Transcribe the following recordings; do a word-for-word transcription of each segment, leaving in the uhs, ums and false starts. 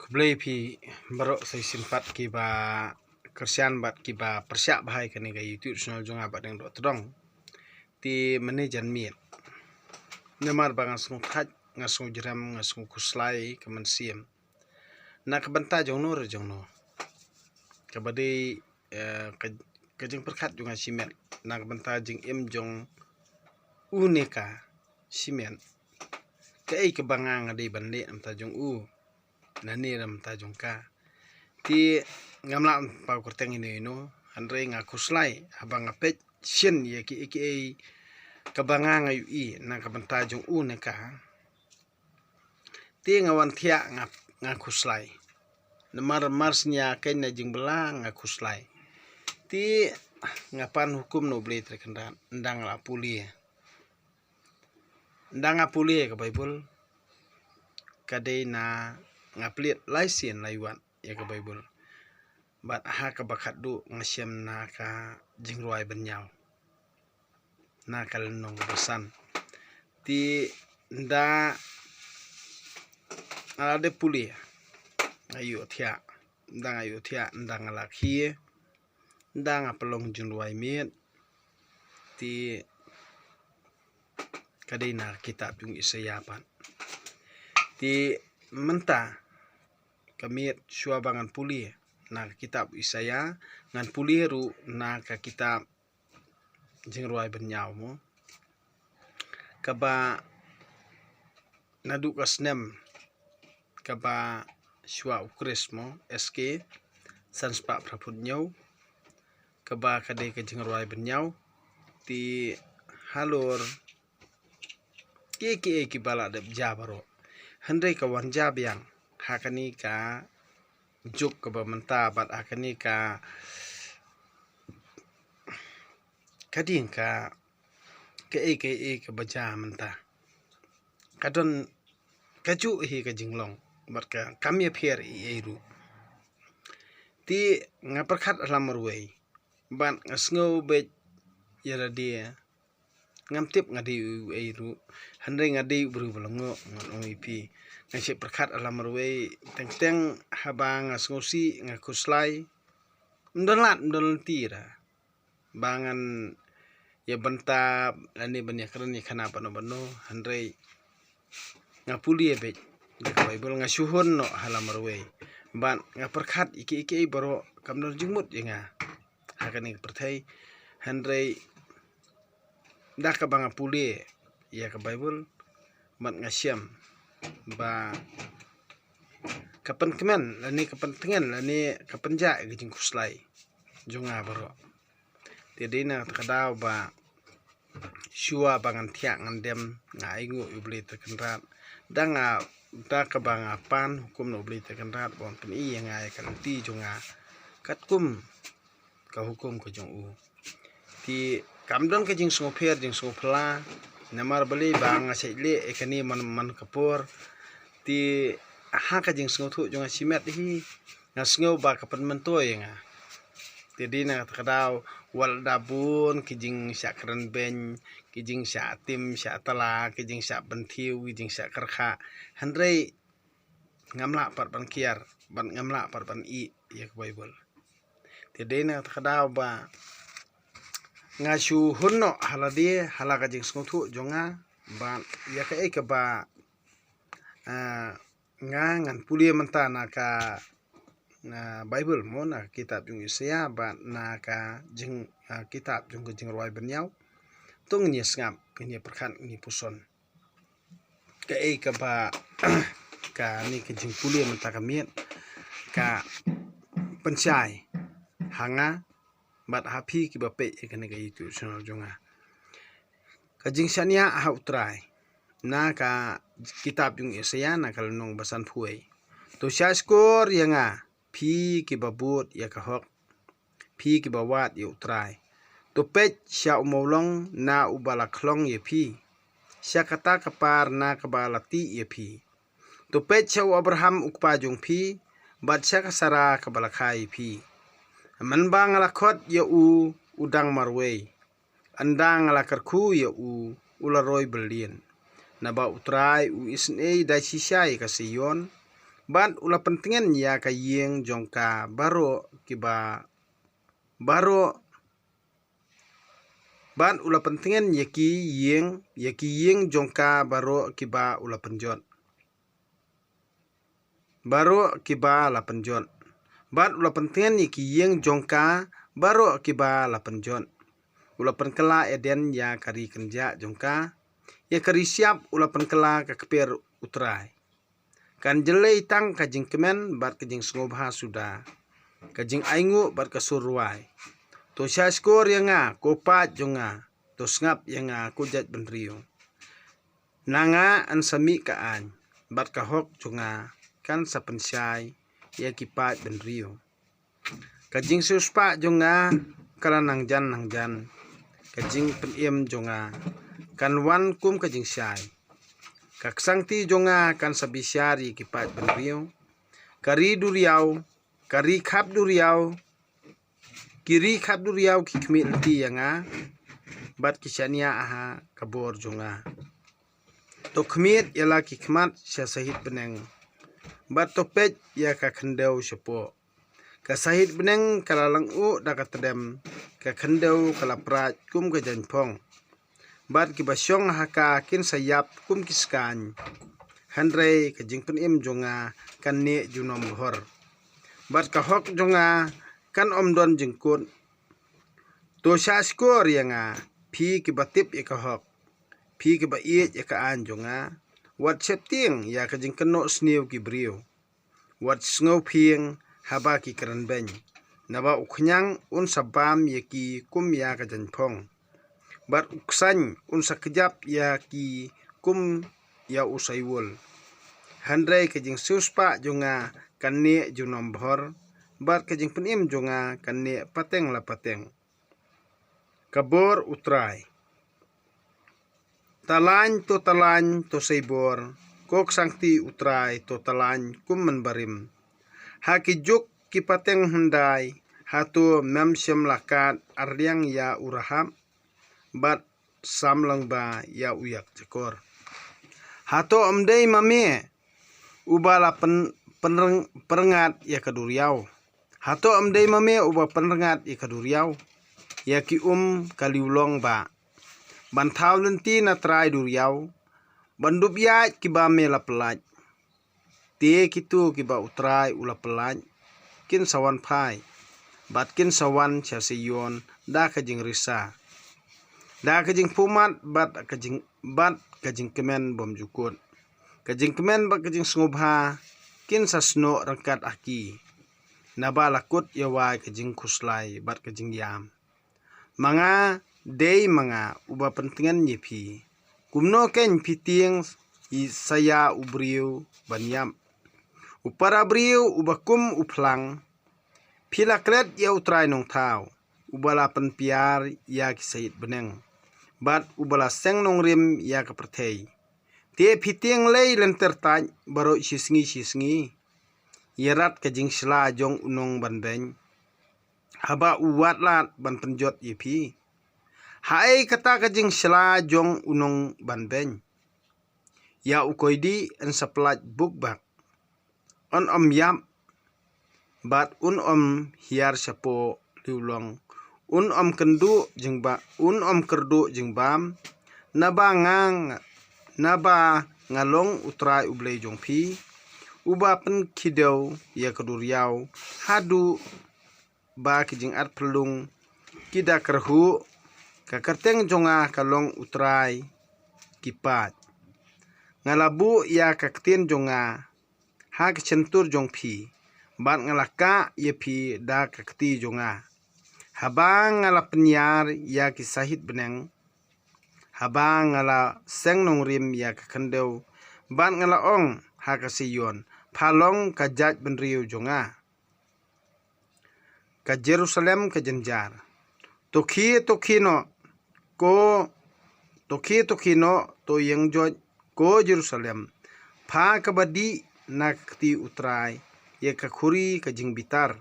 Blei phi baroh sa shisien pat kiba kyrshan bad kiba pyrshah bha ïa kane ka YouTube channel jong nga Bah Deng Dohtdong. Te mynne janmiet, namar ba nga sngew thait, nga sngew jrem, nga sngew khuslai ka mynsiem na ka bynta jongno re jongno, kaba dei, eh, ka, ka jingpyrkhat jong nga shimet na ka bynta jingim jong une ka shimet. Kaei kaba nga, nga dei ban leh na bynta jong u, lane na bynta jong ka? Te ngam lah ban paw kyrteng ino ino, hynrei nga khuslai haba nga peit shen ïa kiei kiei kaba nga, nga ïohi na ka bynta jong une ka. Te nga wan thiah, nga, nga khuslai. Namar mar shen ïa kane ka jingbylla nga khuslai. Te nga pan hukum na U Blei Trai Kynrad, ynda nga la pule. Ynda nga pule ïa ka Baibl, ka dei na, nga plie lai sien lai wat ïa ka Baibl. Bad ha kaba khatduh nga shem na ka Jingrwai Bynñiaw, na ka lynnong ba san. Te ynda nga la dep pule, nga ïohthiah. Ynda nga ïohthiah, ynda nga la khie, ynda nga pynlong jingrwai miet, te ka dei na ka kitab jong u Isaïah pat. Te mynta ka miet shuwa ba ngan pule na ka kitab u Isaïah, ngan pule ruh na ka kitab Jingrwai Bynñiaw mo, kaba naduh ka snem kaba shuwa u Khrist mo, S K san spah phra phew hynñiew, kaba ka dei ka Jingrwai Bynñiaw. Te halor kiei kiei kiba la dep jia baroh, hynrei ka wan jia biang ha kane ka juk kaba mynta bad ha kane ka, ka ding ka, kaei kaei kaba jia mynta. Ka don kajuh hi ka jinglong bad ka kam ïapher ei ei ruh. Te nga pyrkhat ha la marwei bad nga sngew beit ïa lade, ngam tip nga dei uei ruh, hynrei nga dei u briew ba lyngngoh, ngan ong ïa phi. Nga shu pyrkhat ha la marwei, teng teng haba nga sngewsih, nga khuslai, ym don lad, ym don lynti ruh ba ngan ïa bynta lane ban ïa kren ïa khana bano bano, hynrei nga pule beit da ka Baibl, nga shu hun noh ha la marwei bad nga pyrkhat ïa kiei kiei baroh, kam don jingmut ïa nga ha kane ka pyrthei. Hynrei da kaba nga pule ïa ka Baibl bad nga shem ba ka pynkmen lane ka pyntngen lane ka pynjah ïa ka jingkhuslai jong nga baroh. Te dei na kata ka daw ba shuwa ba ngan thiah ngan dem, nga ainguh ïa U Blei Trai Kynrad, da nga, da kaba nga pan hukum na U Blei Trai Kynrad ba un pyni ïa nga ïa ka lynti jong nga katkum ka hukum ka jong u. Te kam don ka jingsngewpher jingsngewphylla, namar balei ba nga shait leh ïa kane man man ka por. Te ha ka jingsngewthuh jong nga shimet hi, nga sngew ba ka pynmyntoi ïa nga. Te dei na kata ka daw, wat la da bun ki jingshah kren beiñ, ki jingshah tim shah tla, ki jingshah bynthiew, ki jingshah kyrkhah, hynrei ngam lah pat ban kiar bad ngam lah pat ban ïeh ïa ka Baibl. Te dei na kata ka daw ba nga shu hun noh ha lade ha la ka jingsngewthuh jong nga bad ïa kaei kaba, ah, nga ngan pule mynta na ka, na Baibl mo, na ka kitab jong u Isaïah bad na ka jing, ah, kitab jong ka Jingrwai Bynñiaw. To ngin ïa sngap, ngin ïa pyrkhat, ngin ïa puson. Kaei kaba kane ka jingpule mynta ka miet ka pynshai ha nga bad ha phi kiba peit ïa kane ka YouTube channel jong nga. Ka jingshaniah ha U Trai na ka kitab jong u Isaïah na ka lynnong ba sanphew wei. To sha shkor ïa nga, phi kiba bud ïa ka hok, phi kiba wad ïa U Trai. To peit sha u mawlong na uba la khlong ïa phi, sha kata ka par na kaba la tih ïa phi. To peit sha u Abraham u kpa jong phi bad sha ka Sara kaba la kha ïa phi. Mynba nga la khot ïa u, u dang marwei. Ynda nga la kyrkhu ïa u, u la roi byllien. Naba U Trai u isynei da shisha ïa ka Seion, bad u la pyntngen ïa ka ïing jong ka baroh kiba baroh bad u la pyntngen ïa ki ïing ïa ki ïing jong ka baroh kiba u la pynjot. Baroh kiba la pynjot. Bad u la pyntngen ïa ki ïing jong ka baroh kiba la pynjot. U la pynkylla Eden ïa ka ri kynjah jong ka. Ïa ka ri shyiap u la pynkylla ka kper U Trai. Kan jyllei tang ka jingkmen bad ka jingsngewbha suda, ka jingainguh bad ka sur rwai. To sha shkor ïa nga, ko paid jong nga, to sngap ïa nga, ko jait bynriew. Na nga yn sa mih ka aiñ, bad ka hok jong nga kan sa pynshai ïa ki paid bynriew. Ka jingsiewspah jong nga ka la nangjan nangjan, ka jingpynim jong nga kan wan kum ka jingshai. Ka ksangti jong nga kan sa bishar ïa ki paid bynriew. Ka ri duriaw, ka ri khap duriaw, ki ri khap duriaw ki khmih lynti ïa nga, bad ki shaniah ha ka bor jong nga. To khmih ïa la ki khmat sha sahit bneng, bad to peit ïa ka khyndew shapoh. Ka sahit bneng ka la lyngngoh da ka tdem, ka khyndew ka la praid kum ka jaiñphong. Bad kiba shong ha ka kin sa ïap kum ki skaiñ. Hynrei ka jingpynim jong nga kan neh junom bhor. Bad ka hok jong nga kan ym don jingkut. To sha shkor ïa nga, phi kiba tip ïa ka hok, phi kiba ïeit ïa ka aiñ jong nga. Wat sheptieng ïa ka jingkynnoh sniew ki briew. Wat sngewphieng haba ki kren beiñ. Naba u khñiang un sa bam ïa ki kum ïa ka jaiñphong. Bad u ksaiñ un sa kjap ïa ki kum ïa u saiwul. Hynrei ka jingsiewspah jong nga kan neh junom bhor, bad ka jingpynim jong nga kan neh pateng la pateng. Ka bor U Trai. Talain to talain to sei bor, ko ksangti U Trai to talain kum mynbarim. Ha ki juk ki pateng hyndai, hato mem shym la kad arliang ïa u Rahab, bad sam lang ba ïa u ïakjakor? Hato ym dei ma me uba la pyn-, pynreng-, pyrngat ïa ka duriaw? Hato ym dei ma me uba pynrngat ïa ka duriaw, ïa ki um ka liwlong ba ban thaw lynti na trai duriaw, ban dup ïaid kiba me la pyllait? Te kito kiba U Trai u la pyllait kin sa wan phai, bad kin sa wan sha Seion da ka jingrisa, da ka jingphumat bad ka jing-, bad ka jingkmen bymjukut. Ka jingkmen bad ka jingsngewbha kin sa snoh ryngkat ha ki. Naba la kut ïa wai ka jingkhuslai bad ka jingïam. Ma nga, dei ma nga uba pyntngen ïa phi. Kumno kein phi tieng sa ïa u briew ban ïap, u para briew uba kum u phlang? Phi la klet ïa U Trai Nongthaw, uba la pynpiar ïa ki sait bneng, bad uba la seng nongrim ïa ka pyrthei. Te phi tieng lei lynter tait baroh shi sngi shi sngi, ïarat ka jingshla jong u nongbanbeiñ, haba u wad lad ban pynjot ïa phi? Haei kata ka jingshla jong u nongbanbeiñ? Ïa u koidi yn sa pyllait bukbak. Un ym ïap, bad un ym hiar shapoh liwlong. Un ym kyrduh jingba-, un ym kyrduh jingbam. Naba nga, naba nga long U Trai U Blei jong phi, uba pynkhidew ïa ka duriaw haduh ba ki jingat phyllung ki da kyrhuh. Ka kyrteng jong nga ka long U Trai ki paid. Nga la buh ïa ka ktien jong nga ha ka shyntur jong phi, bad nga la kah ïa phi da ka kti jong nga. Haba nga la pynïar ïa ki sahit bneng, haba nga la seng nongrim ïa ka khyndew, bad nga la ong ha ka Seion, pha long ka jaitbynriew jong nga. Ka Jerusalem ka jynjar. To khie, to khie noh, ko, to khie, to khie noh, to ïeng joit, ko Jerusalem. Pha kaba dih na ka kti U Trai ïa ka khuri ka jingbitar.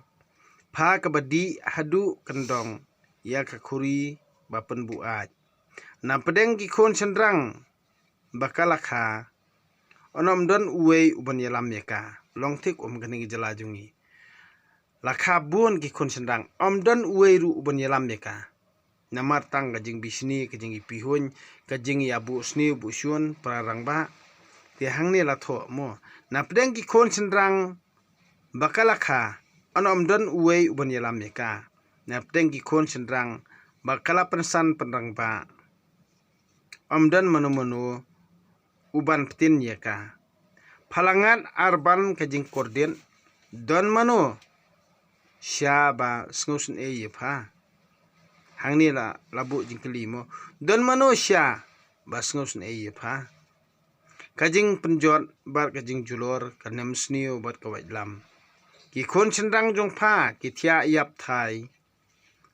Pha kaba dih haduh kyndong ïa ka khuri ba pynbuaid. Na pdeng ki khun shynrang ba ka la kha, un ym don uwei uban ïalam ïa ka. long thik um kane ka jylla jong ngi. La kha bun ki khun shynrang, ym don uwei ruh u ban ïalam ïa ka. Namar tang ka jingbishni, ka jingïapihun, ka jingïabuh sniew buh shun para rangbah. Te hangne la thoh mo, na pdeng ki khun shynrang ba ka la kha, ym don uwei u ban ïalam ïa ka. Na pdeng ki khun shynrang ba ka la pynsan pynrangbah, ym don mano mano u ban pyntin ïa ka. Phalangat arban ka jingkordit, don mano sha ba sngewsynei ïa pha? Hangne la, la buh jingkylli mo, don mano sha ba sngewsynei ïa pha? Ka jingpynjot bad ka jingjulor, ka nemsniew bad ka waitlam. Ki khun shynrang jong pha ki thiah ïap thai.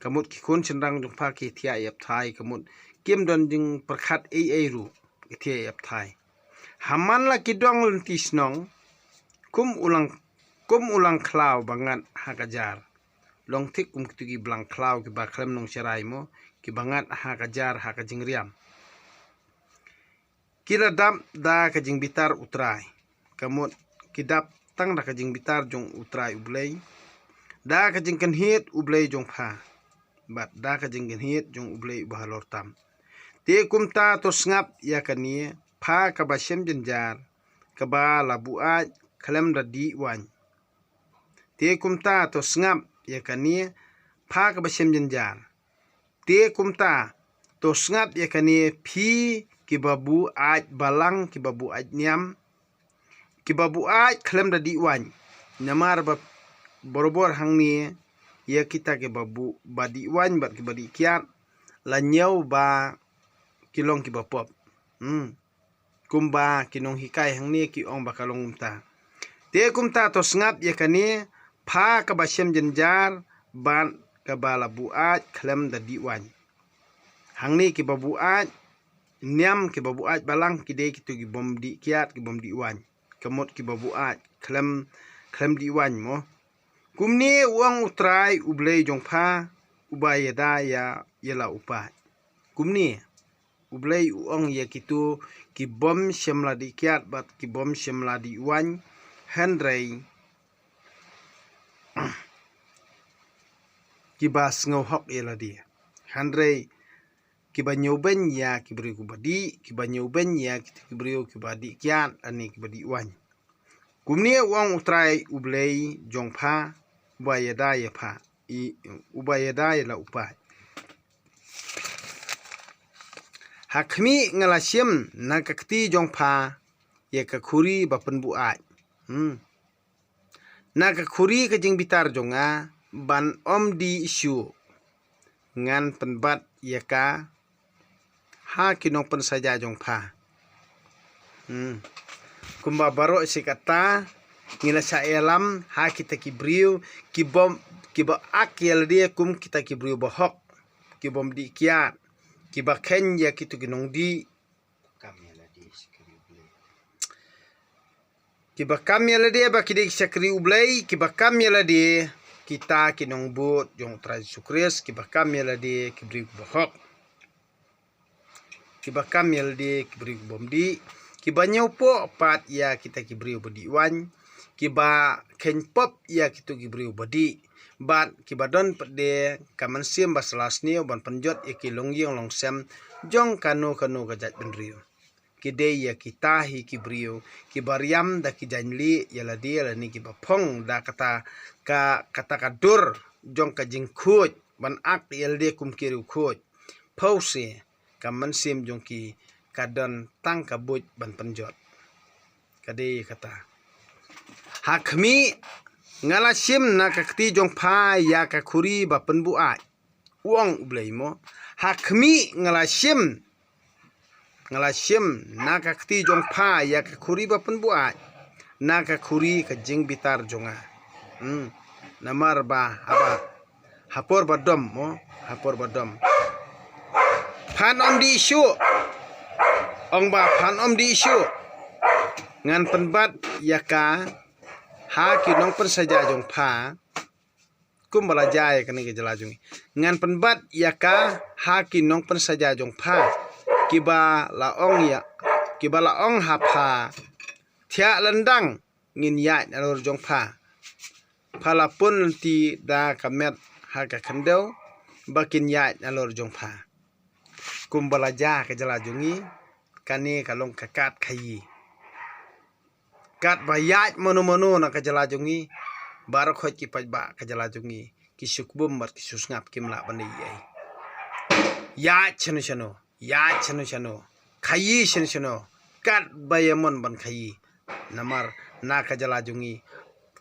Ka mut ki khun shynrang jong pha ki thiah ïap thai, ka mut kim don jingpyrkhat ei ei ruh, ki thiah ïap thai. Ha man la ki dong lynti shnong, kum u lang, kum u lang khlaw ba ngat ha ka jar. Long thik kum kitu ki blang khlaw kiba khlem nongsharai mo, kiba ngat ha ka jar ha ka jingriam. Ki la dap da ka jingbitar U Trai. Ka mut ki dap tang da ka jingbitar jong U Trai U Blei, da ka jingkynhied U Blei jong pha, bad da ka jingkynhied jong U Blei uba halor tam. Te kumta to sngap ïa kane, pha kaba shem jynjar, kaba la buaid khlem da dih waiñ. Te kumta to sngap ïa kane, pha kaba shem jynjar. Te kumta to sngap ïa kane, phi kiba buaid balang, kiba buaid niam, kiba buaid khlem da dih waiñ. Namar ba barabor hangne ïa kita kiba buaid, ba dih waiñ bad kiba dih kiad, la ñiew ba ki long kiba pop. Hmm. Kumba ki nonghikai hangne ki ong ba ka long kumta. Te kumta to sngap ïa kane, pha kaba shem jynjar bad kaba la buaid khlem da dih waiñ. Hangne kiba buaid niam, kiba buaid balang, ki dei kitu kibym dih kiad, kibym dih waiñ. Ka mut kiba buaid khlem, khlem dih waiñ mo. Kumne u ong U Trai U Blei jong pha, uba ïada ïa, ïa la u paid. Kumne U Blei u ong ïa kitu kibym shym la dih kiad bad kibym shym la dih waiñ, hynrei kiba sngew hok ïa lade. Hynrei kiba ñiewbeiñ ïa ki briew kiba dih, kiba ñiewbeiñ ïa ki, ki briew kiba dih kiad, lane kiba dih waiñ. Kumne u ong U Trai U Blei jong pha, uba ïada ïa pha, i, uba ïada ïa la u paid. Ha khmih, nga la shim na ka kti jong pha ïa ka khuri ba pynbuaid. Hmm. Na ka khuri ka jingbitar jong nga, ban ym dih shuh. Ngan pynbat ïa ka ha ki nongpynsaja jong pha. Hmm. Kumba baroh shi katta ngi la shah ïalam ha kita ki briew kibym, kiba ak ïa lade kum kita ki briew ba hok, kibym dih kiad, kiba kheiñ ïa kitu ki nongdih. Kiba kam ïa lade ba ki dei ki shakri U Blei, kiba kam ïa lade kita ki nongbud jong U Trai Jisu Khrist, kiba kam ïa lade ki briew kiba hok. Kiba kam ïa lade ki briew kibym dih, kiba ñiewpoh pat ïa kita ki briew ba dih waiñ, kiba kheiñ pop ïa kitu ki briew ba dih, bad kiba don pat de ka mynsiem ba sla sniew ban pynjot ïa ki longïing longsem jong kano kano ka jaitbynriew. Ki dei ïa kita hi ki briew kiba riam da ki jaiñlieh ïa lade lane kiba phong da kata ka, kata ka dur jong ka jingkhuid ban ak ïa lade kum ki riewkhuid. Phewse ka mynsiem jong ki ka don tang ka buit ban pynjot. Ka dei kata. Ha khmih, nga la shim na ka kti jong pha ïa ka khuri ba pynbuaid, u ong U Blei mo. Ha khmih nga la shim, nga la shim na ka kti jong pha ïa ka khuri ba pynbuaid, na ka khuri ka jingbitar jong nga. Hmm. Namar ba haba ha por ba dom mo, ha por ba dom, phan ym dih shuh. Ong ba phan ym dih shuh. Ngan pynbat ïa ka ha ki nongpynsaja jong pha. Kumba la jia ïa kane ka jylla jong ngi. Ngan pynbat ïa ka ha ki nongpynsaja jong pha, kiba la ong ïa, kiba la ong ha pha, thiah lyndang, ngin ïaid nalor jong pha. Pha la pun lynti da ka met ha ka khyndew ba kin ïaid nalor jong pha. Kumba la jia ka jylla jong ngi, kane ka long ka kad khaïi. Katba ïaid mano mano na ka jylla jong ngi, baroh khoit ki paidbah ka jylla jong ngi ki shu kbum bad ki shu sngap, kim lah ban ïai. Ïaid shano shano, ïaid shano shano, khaïi shano shano, katba ïa mon ban khaïi. Namar na ka jylla jong ngi,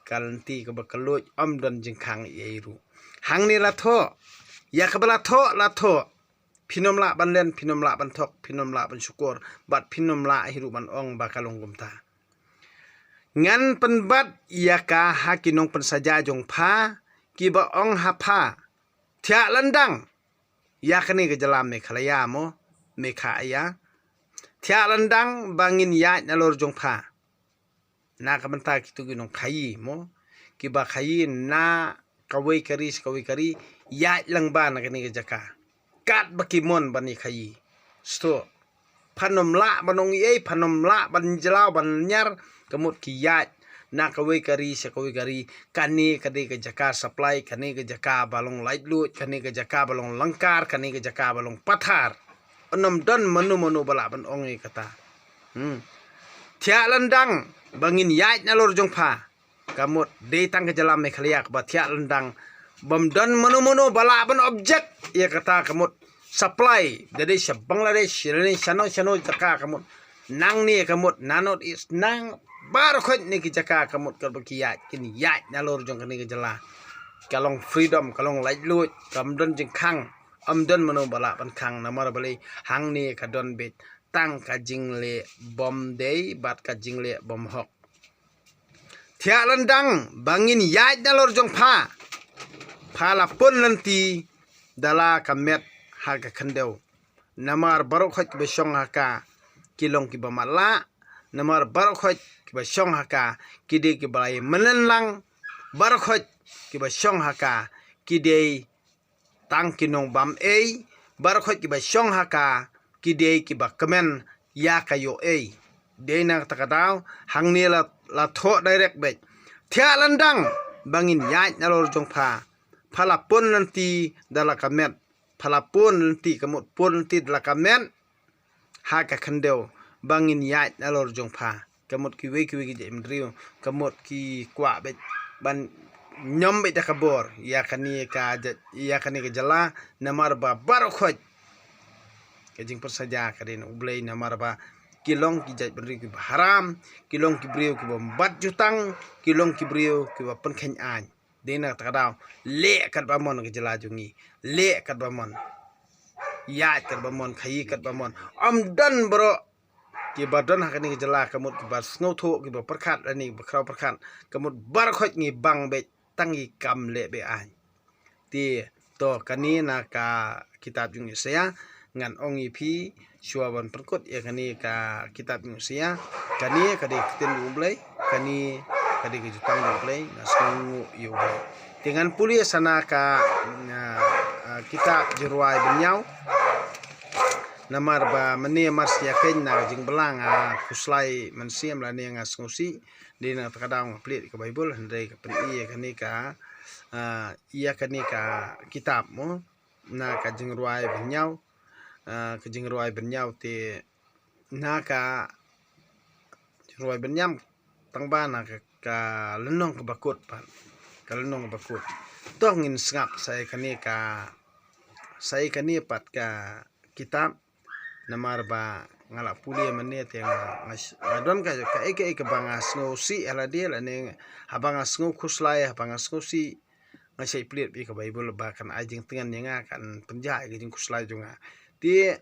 ka lynti kaba kylluid, ym don jingkhang ei ei ruh. Hangne la thoh, ïa kaba la thoh, la thoh. Phin ym lah ban len, phin ym lah ban thok, phin ym lah ban shukor, bad phin ym lah hi ruh ban ong ba ka long kumta. Ngan pynbat ïa ka ha ki nongpynsaja jong pha, kiba ong ha pha, thiah lyndang. Ïa kane ka jylla Meghalaya mo, Meghalaya. Thiah lyndang ba ngin ïaid nalor jong pha. Na ka bynta kito ki nongkhaïi mo, kiba khaïi na kawei ka ri sha kawei ka ri, ïaid lyngba na kane ka jaka. Katba ki mon ban ïa khaïi. Sdang. Phan ym lah ban ong ei ei, phan ym lah ban jlaw ban ñiar, ka mut ki ïaid na kawei ka ri sha kawei ka ri, kane ka dei ka jaka supply, kane ka jaka ba long laitluid, kane ka jaka ba long lyngkar, kane ka jaka ba long pathar. Ym don mano mano ba lah ban ong ei ei kata. Hmm. Thiah lyndang ba ngin ïaid nalor jong pha. Ka mut dei tang ka jylla Meghalaya kaba thiah lyndang. Bym don mano mano ba lah ban object ïa kata, ka mut supply da dei sha Bangladesh, lane shano shano jaka, ka mut nangne, ka mut na North East, nang baroh khoit ne ki jaka, ka mut katba ki ïaid, kin ïaid nalor jong kane ka jylla. Ka long freedom, ka long laitluid, kam don jingkhang, ym don mano ba lah ban khang, namar balei? Hangne ka don beit tang ka jingleh bym dei bad ka jingleh bym hok. Thiah lyndang ba ngin ïaid nalor jong pha. Pha la pun lynti da la ka met ha ka khyndew. Namar baroh khoit kiba shong ha ka ki long kiba matlah. Namar baroh khoit kiba shong ha ka ki dei kiba lai mynnin lang. Baroh khoit kiba shong ha ka ki dei tang ki nongbam ei, baroh khoit kiba shong ha ka ki dei kiba kmen ïa ka ïoh ei. Dei na kata ka daw, hangne la, la thoh direct beit. Thiah lyndang ba ngin ïaid nalor jong pha. Pha la pun lynti da la ka met. Pha la pun lynti, ka mut pun lynti da la ka met ha ka khyndew ba ngin ïaid nalor jong pha. Ka mut kiwei kiwei ki jaitbynriew, ka mut ki kwah beit ban ñiom beit da ka bor ïa kane ka jait, ïa kane ka jylla, namar ba baroh khoit ka jingpynsaja ka dei na U Blei, namar ba ki long ki jaitbynriew kiba haram, ki long ki briew kiba bat jutang, ki long ki briew kiba pynkheiñ aiñ. Dei na kata ka daw, leh katba mon ka jylla jong ngi. Leh katba mon. Ïaid katba mon, khaïi katba mon. Ym don baroh kiba don ha kane ka jylla, ka mut kiba sngewthuh, kiba pyrkhat lane kiba khraw pyrkhat, ka mut baroh khoit ngi bang beit tang ngi kam leh beit aiñ. Te to, kane na ka kitab jong u Isaiah, ngan ong ïa phi shuwa ban pynkut ïa kane ka kitab jong u Isaiah. Kane ka dei ka ktien jong U Blei, kane ka dei ka jutang jong U Blei, nga sngewnguh ïa U Blei. Te ngan pule sa na ka, ah, ah, kitab Jingrwai Bynñiaw. Namar ba mynne mar sha ïa kane na ka jingbylla nga khuslai mynsiem lane nga sngewsih. Dei na kata ka daw nga plie ka Baibl, hynrei ka pyni ïa kane ka, ah, ïa kane ka kitab mo, na ka Jingrwai Bynñiaw, ah, ka Jingrwai Bynñiaw te, na ka Jingrwai Bynñiaw tang ba na ka, ka lynnong kaba kut pat, ka lynnong kaba kut. To ngin sngap sa ïa kane ka, sa ïa kane pat ka kitab, namar ba nga la pule mynne te nga, nga, nga don ka, kaei kaei kaba nga sngewsih ha lade lane haba nga sngew khuslai, haba nga sngewsih, nga shait plie beit ka Baibl ba kan ai jingtngen ïa nga, kan pynjah ïa ka jingkhuslai jong nga. Te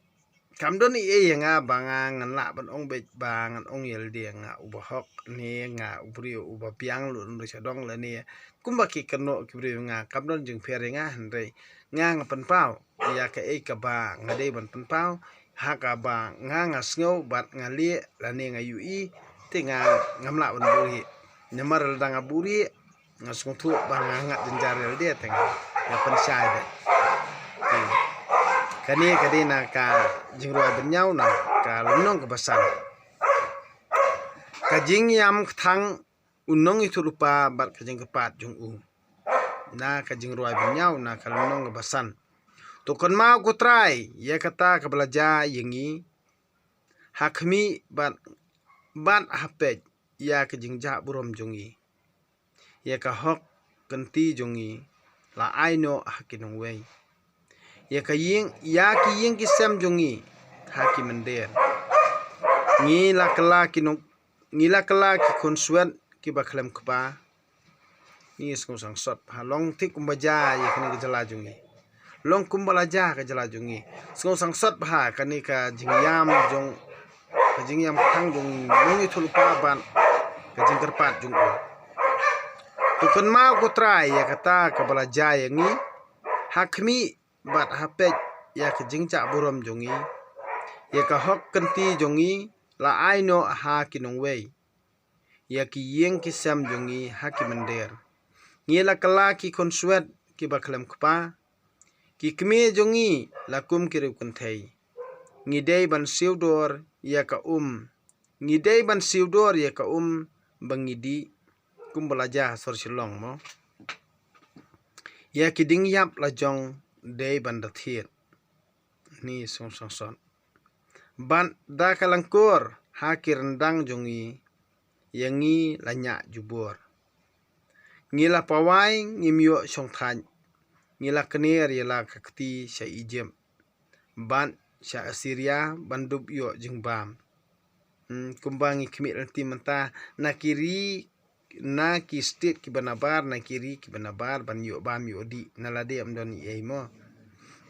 kam don ei ei ïa nga ba nga ngan lah ban ong beit ba ngan ong ïa lade nga uba hok ne nga u briew uba biang lut lut sha dong lane kumba ki kynnoh ki briew ïa nga, kam don jingpher ïa nga, hynrei nga nga pynpaw ïa kaei kaba nga dei ban pynpaw, ha kaba nga nga sngew bad nga leh lane nga ïohi, te nga ngam lah ban buhrieh. Namar lada nga buhrieh nga sngewthuh ba nga ngat jynjar ïa lade te nga, nga pynshai beit. Te kane ka dei na ka Jingrwai Bynñiaw na ka lynnong kaba san. Ka jingïam kthang u nongïathuhlypa bad ka jingkyrpad jong u. Na ka jingrwai bynñiaw, na ka lynnong kaba san. To kynmaw ko Trai ïa kata kaba la jia ïa ngi ha khmih bad, bad ha peit, ïa ka jingjah burom jong ngi. Ïa ka hok kynti jong ngi la ai noh ha ki nongwei. Ïa ka ïing, ïa ki ïing ki sem jong ngi ha ki mynder. Ngi la kylla ki nong, ngi la kylla ki khun swet kiba khlem kpa. Ngi sngewsangsot bha, long thik kumba jia ïa kane ka jylla jong ngi. Long kumba la jia ka jylla jong ngi. Sngewsangsot bha kane ka jingïam jong, ka jingïam kthang jong u nongïathuhlypa bad ka jingkyrpad jong u. To kynmaw ko Trai ïa kata kaba la jia ïa ngi ha khmih bad ha peit, ïa ka jingjah burom jong ngi. Ïa ka hok kynti jong ngi la ai noh ha ki nongwei. Ïa ki ïing ki sem jong ngi ha ki mynder. Ngi la kylla ki khun swet kiba khlem kpa. Ki kmie jong ngi la kum ki riew kynthei. Ngi dei ban siew dor ïa ka um. Ngi dei ban siew dor ïa ka um ba ngi dih. Kumba la jia ha sor Shillong mo. Ïa ki diengïap la jong dei ban da thied. Ngi sngewsangsot. Bad da ka lyngkor ha ki ryndang jong ngi, ïa ngi la ñiah jubor. Ngi la pawai, ngim ïoh shongthait. Ngi la kner ïa la ka kti sha Ijipt bad sha Assyria ban dup ïoh jingbam. Hmm, kumba ngi khmih lynti mynta, na ki ri, na ki state kiba nabar, na ki ri kiba nabar ban ïoh bam ïoh dih, na lade ym don ei ei mo.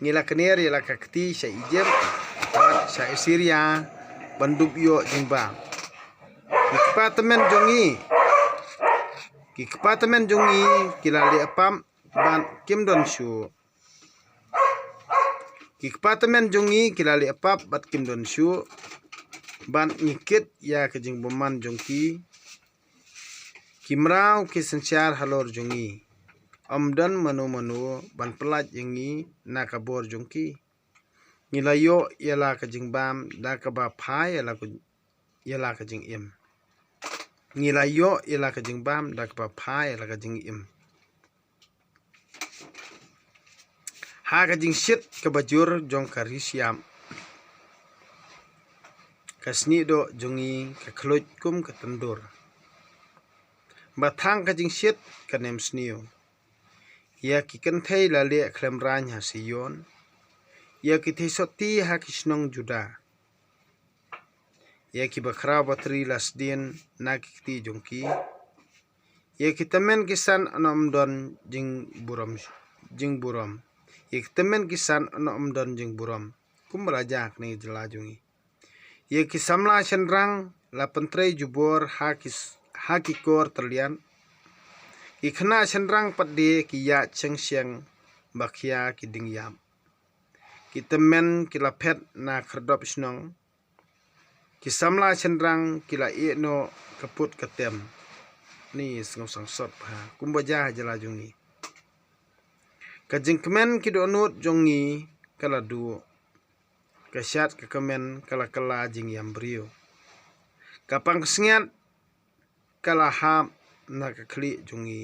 Ngi la kner ïa la ka kti sha Ijipt bad sha Assyria ban dup ïoh jingbam. Ki kpa tymmen jong ngi, ki kpa tymmen jong ngi ki la leh pap bad kim don shuh. Ki kpa tymmen jong ngi ki la leh pap bad kim don shuh. Bad ngi kit ïa ka jingbymman jong ki. Ki mraw ki synshar halor jong ngi. Ym don mano mano ban pyllait ïa ngi na ka bor jong ki. Ngi la ïoh ïa la ka jingbam da kaba phai ïa la ka, ïa la ka jingim. Ngi la ïoh ïa la ka jingbam da kaba phai ïa la ka jingim. Ha ka jingshit kaba jur jong ka ri shyiap, ka snieh doh jong ngi ka khluit kum ka tyndur. Ba thang ka jingshit ka nem sniew. Ïa ki kynthei la leh khlem raiñ ha Seion. Ïa ki theisotti ha ki shnong Juda. Ïa ki bakhraw batri la sdien na ki kti jong ki. Ïa ki tymmen ki san yn ym don jingburom, jingburom. Ïa ki tymmen ki san yn ym don jingburom. Kumba la jia ha kane ka jylla jong ngi. Ïa ki samla shynrang la pyntrei jubor ha ki s-, ha ki kor tylliat. Ki khynnah shynrang pat de ki ïaid sheng sheng ba khia ki diengïap. Ki tymmen ki la phet na khyrdop shnong. Ki samla shynrang ki la ïeh noh ka put ka tem. Ngi sngewsangsot bha kumba jia ha jylla jong ngi. Ka jingkmen ki dohnud jong ngi ka la duh. Ka shad ka kmen ka la kylla jingïam briew. Ka pang ka sngiat ka la hap na ka khlieh jong ngi.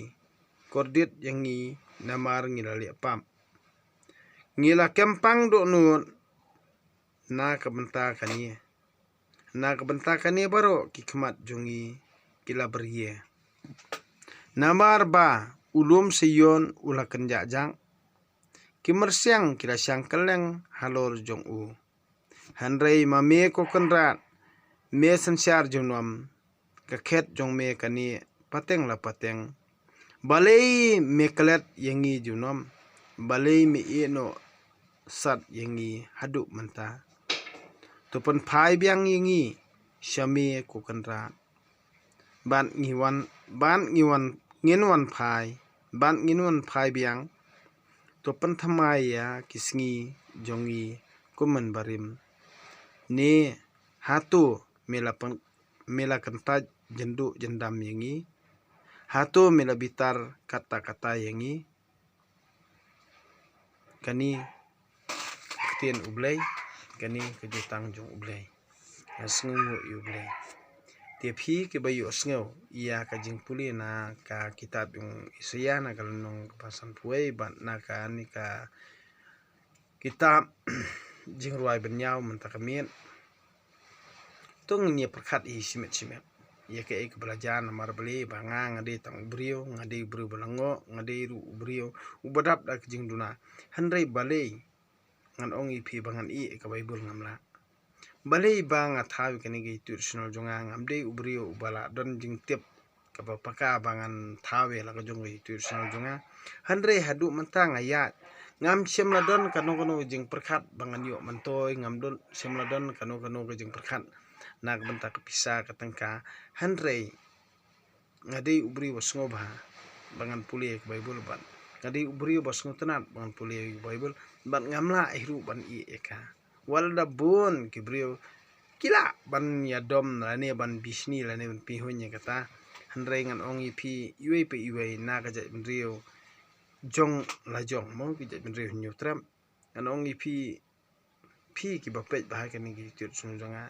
Kordit ïa ngi namar ngi la leh pap. Ngi la kem pang dohnud na ka bynta kane. Na ka bynta kane baroh ki khmat jong ngi ki la brie. Namar ba u lum Seion u la kynjah jak. Ki myrsiang ki la shang kylleng halor jong u. Hynrei ma me ko Kynrad, me synshar junom, ka khet jong me kane pateng la pateng. Balei me klet ïa ngi junom? Balei me ïeh noh sat ïa ngi haduh mynta? To pynphai biang ïa ngi sha me ko Kynrad. Bad ngi wan, bad ngi wan, ngin wan phai, bad ngin wan phai biang. To pynthymmai ïa ki sngi jong ngi kumne barim. Ne hato me la pyn-, me la kyntait jynduh jyndam ïa ngi? Hato me la bitar katta katta ïa ngi? Kane ka ktien U Blei, kane ka jutang jong U Blei. Nga sngewnguh ïa U Blei. Te phi kiba ïohsngew ïa ka jingpule na ka kitab jong Isaïah na ka lynnong kaba sanphew wei bad na kane ka kitab Jingrwai Bynñiaw mynta ka miet. To ngin ïa pyrkhat hi shimet shimet ïa kaei kaba la jia, namar balei ba nga, nga dei tang u briew, nga dei u briew ba lyngngoh, nga dei ruh u briew uba dap da ka jingduna. Hynrei balei ngan ong ïa phi ba ngan ïeh ïa ka Baibl? Ngam lah. Balei ba nga thaw ïa kane ka ïathuhsngew jong nga? Ngam dei u briew uba la don jingtip kaba paka ba ngan thaw ïa la ka jong ka ïathuhsngew jong nga. Hynrei haduh mynta nga ïaid, ngam shym la don kano kano ka jingpyrkhat ba ngan ïoh myntoi, ngam don, shym la don kano kano ka jingpyrkhat na ka bynta ka pisa ka tyngka. Hynrei nga dei u briew ba sngewbha ba ngan pule ïa ka Baibl bad nga dei u briew ba sngewtynnat ba ngan pule ïa ka Baibl bad ngam lah hi ruh ban ïeh ïa ka. Wat la da bun ki briew ki lah ban ïadom lane ban bishni lane ban pynhun ïa kata. Hynrei ngan ong ïa phi, iwei pa iwei na ka jaitbynriew jong la jong, mo, ki jaitbynriew Hynñiewtrep, ngan ong ïa phi, phi kiba peit bha ïa kane ka ïathuhsngew jong nga,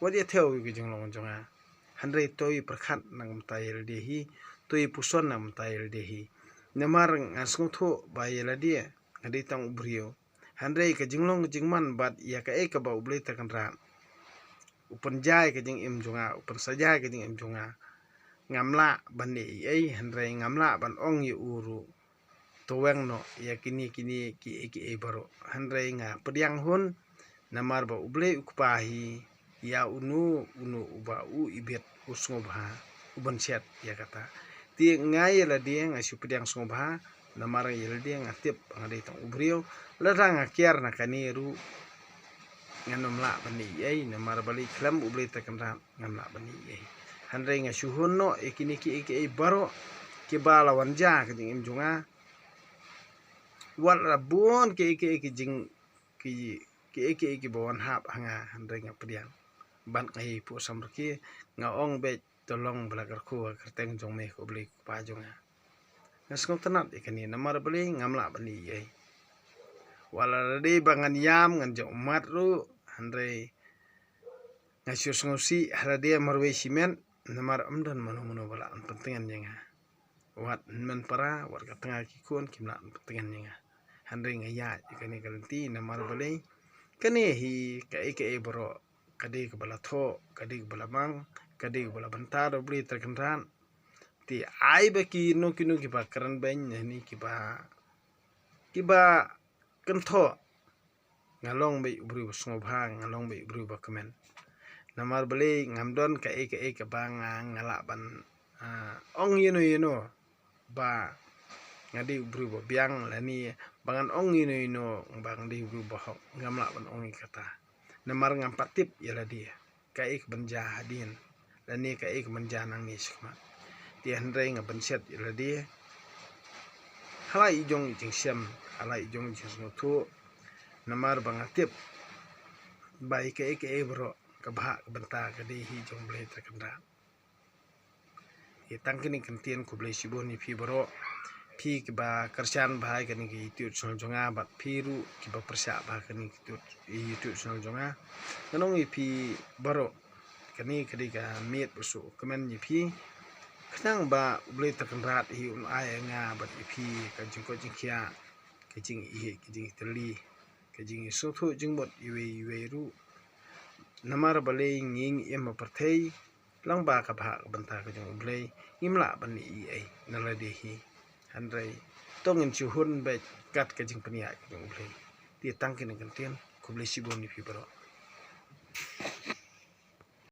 wat ïa thew ïa ka jinglong jong nga. Hynrei to ïa pyrkhat na ka bynta ïa lade hi, to ïa puson na ka bynta ïa lade hi. Namar nga sngewthuh ba ïa lade nga dei tang u briew. Hynrei ka jinglong ka jingman bad ïa kaei kaba U Blei Trai Kynrad u pynjia ïa ka jingim jong nga, u pynsaja ïa ka jingim jong nga, ngam lah ban ïeh ei ei, hynrei ngam lah ban ong ïa u ruh, to weng noh ïa kine kine kiei kiei baroh. Hynrei nga pdiang hun, namar ba U Blei U Kpa hi, ïa uno uno uba u ibit u sngewbha u bynshet ïa kata. Te nga ïa lade nga shu pdiang sngewbha, namar ïa lade nga tip ba nga dei tang u briew. Lada nga kiar na kane ruh ngan ym lah ban ïeh ei ei, namar balei? Khlem U Blei Trai Kynrad ngam lah ban ïeh ei ei. Hynrei nga shu hun noh ïa kine kiei kiei baroh kiba la wan jia ka jingim jong nga. Wat la bun kiei kiei ki jing, ki, kiei kiei kiba wan hap ha nga, hynrei nga pdiang. Bad nga ïai phuh samrkhie, nga ong beit, to long ba la kyrkhu ha ka kyrteng jong me ko Blei ko Kpa jong nga. Nga sngewtynnat ïa kane, namar balei? Ngam lah ban ïeh ei ei. Wat la dei ba ngan ïam, ngan jop ummat ruh, hynrei nga shu sngewsih ha lade marwei shimet, namar ym don mano mano ba lah ban pyntngen ïa nga. Wat hynmen para, wat ka tnga ki khun kim lah ban pyntngen ïa nga. Hynrei nga ïaid ïa kane ka lynti, namar balei? Kane hi kaei kaei baroh ka dei kaba la thoh, ka dei kaba la mang, ka dei kaba la bynta da U Blei Trai Kynrad. Te ai ba kino kino kiba kren beiñ ne kiba, kiba kynthoh, nga long beit u briew ba sngewbha, nga long beit u briew ba kmen. Namar balei? Ngam don kaei kaei kaba nga, nga lah ban, ah, ong ïano ïano ba nga dei u briew ba biang, lane ba ngan ong ïano ïano ba nga dei u briew ba hok, ngam lah ban ong ïa kata. Namar ngam pat tip ïa lade kaei ka ban jia hadien, lane kaei ka ban jia nangne shakhmat. Te hynrei nga bynshet ïa lade ha la i jong i jingshem, ha la i jong i jingsngewthuh, namar ba nga tip ba ïa kaei kaei baroh ka bhah ka bynta ka dei hi jong U Blei Trai Kynrad. Ïa tang kine ki kyntien, khublei shibun ïa phi baroh, phi kiba kyrshan bha ïa kane ka ïathuhsngew jong nga, bad phi ruh kiba pyrshah bha kane ka ïathuh, ïathuhsngew jong nga. Ngan ong ïa phi baroh, kane ka dei ka miet ba shu kmen ïa phi, khnang ba U Blei Trai Kynrad hi un ai ïa nga bad ïa phi ka jingkoit jingkhiah, ka jingïeit, ka jingïatylli, ka jingïasngewthuh jingmut iwei iwei ruh. Namar balei? Ngi, ngi im ha pyrthei lyngba ka bhah ka bynta ka jong U Blei, ngim lah ban ïeh ei ei na lade hi. Hynrei to ngin shu hun beit kat ka jingpynïaid ka jong U Blei. Te tang kine ki kyntien, khublei shibun ïa phi baroh.